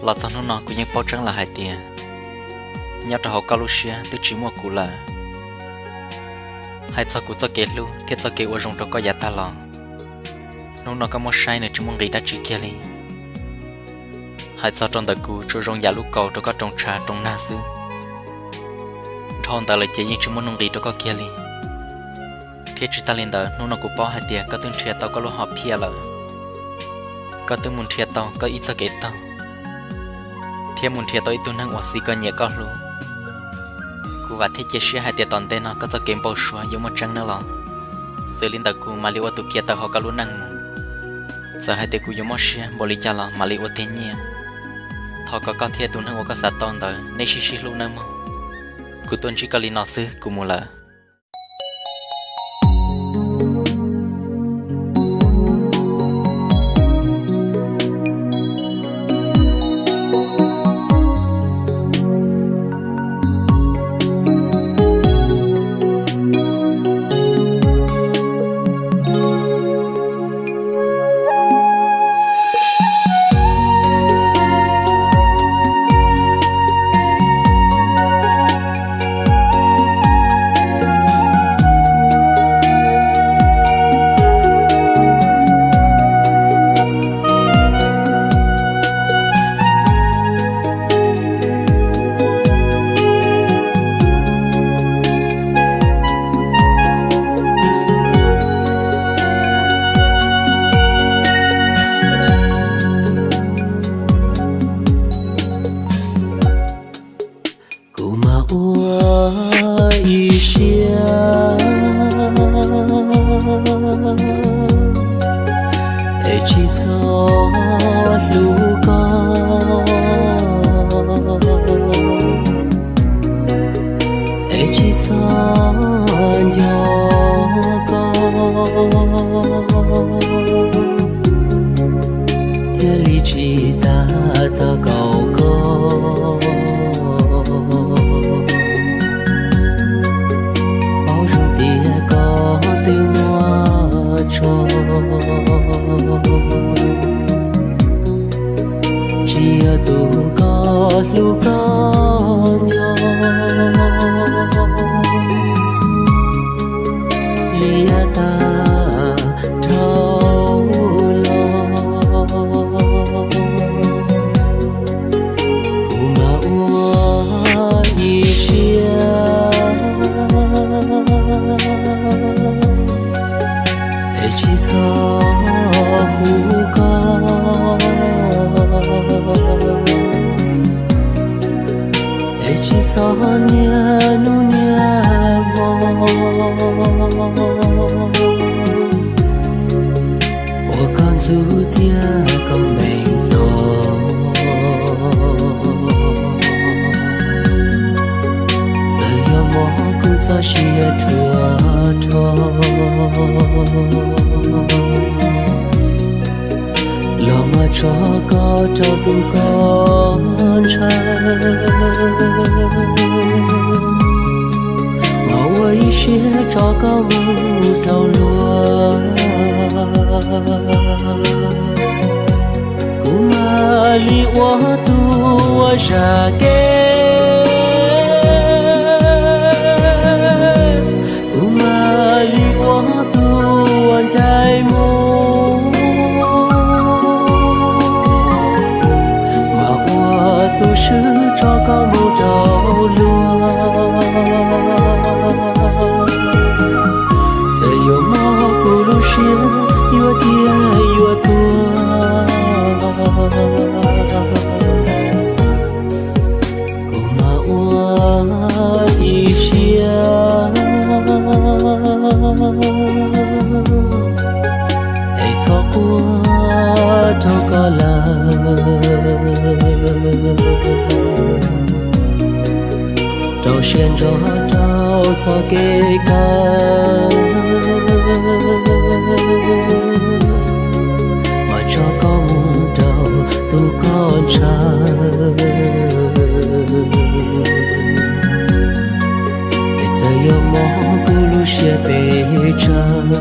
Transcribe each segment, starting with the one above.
Los txog hnub no kuv yeej paub tseeb lawm hais tias nyob rau hauv koj lub siab twb tsis muaj kuv lawm. Hais txog kuv txoj kev hlub thiab txoj kev ua zoo rau koj yav tag los, hnub no koj muab saib nws tsis muaj nqis dab tsi kiag li. Hais txog rau ntawm kuv tsuas zoo yam lub kaus rau koj roos tshav roos nag xwb. Dhau ntawd lawm ces yeej tsis muaj nuj nqis rau koj kiag li. Thiab tsis tas li ntawd, hnub no kuv paub hais tias koj twb nrhiav tau koj lub hom phiaj lawm. Koj twb mus nrhiav tau koj ib txoj kev taug, thiab mus nrhiav tau ib tug neeg uas xis koj nyiam koj hlub. Kuv vam thiab cia siab hais tias tom ntej no koj txoj kev npau suav yuav muaj tseeb nawb los. Xws li ntawm kuv mam li ua tus khiav tawm hauv koj lub neej mus. Txawm hais tias kuv yuav mob siab npaum li cas los mam li ua tiag nyiaj. Thov kom koj thiab tus neeg uas koj xav tau ntawd nej sib sib hlub nawb mog. Kuv tuaj ntsib koj li no xwb kuv mus lawm. Kuv mas ua ib siab es tsis txhob hlub koj, es tsis txhob nco koj, thiaj li tsis tas tag kaum koj. Paub zoo tias koj twb muaj tso, tsis yog tus koj hlub koj nco li yav tag dhau los. Kuv mas ua ib siab es tsis txhob hu koj, es tsis txhob niaj hnub niaj hmo ua koj ntxub thiab koj me ntxo. Txawm yog mob kuv txoj sia ruam rho, los mas tso koj rau tus koj ntshaw, mas ua ib siab tso koj mus rau luag. Kuv mam li ua tus uas zam kev, kuv mam li ua tus uas ncaim mus, mas ua tus swb tso koj mus rau luag. Txawm yuav mob kuv lub siab yuav tiag yuav tuag, kuv mam ua ib siab es txhob quaj rau koj lawm. Rau siab ntso rau txoj kev kawm, mas tso koj mus rau tus koj ntshaw. Es txawm yuav mob kuv lub siab pes tsawg,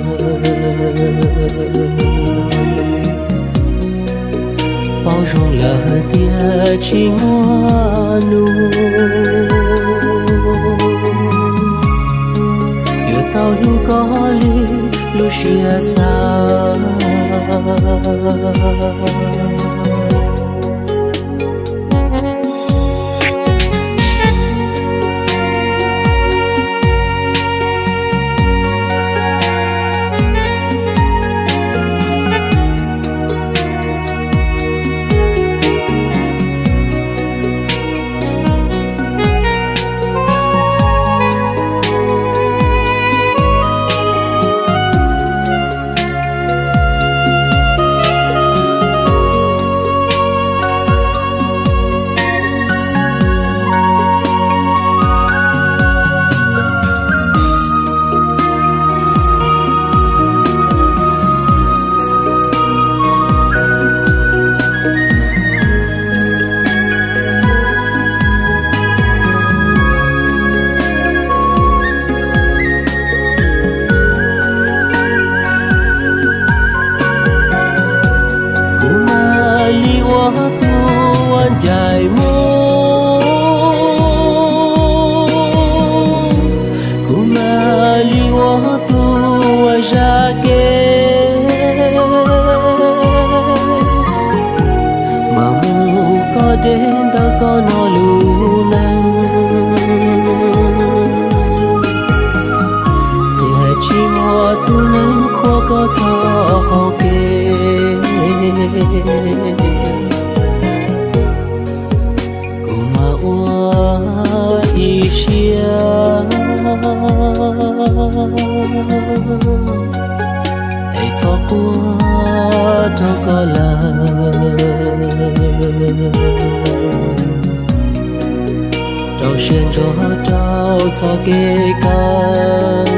pab Zoo lawm tias tsis muaj nus, yuav tau hlub koj li lub siab xav. Kuv mam li ua tus uas ncaim mus, kuv mam li ua tus uas zam kev, mam mus koj deb ntawm koj no lub neej, tiam sis tsis muaj tus neeg qhuas koj txoj hau kev. Kuv mam ua ib siab es txhob quaj rau koj lawm, rau siab ntso rau txoj kev kawg,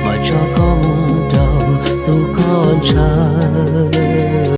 mam tso koj mus rau tus koj ntshaw.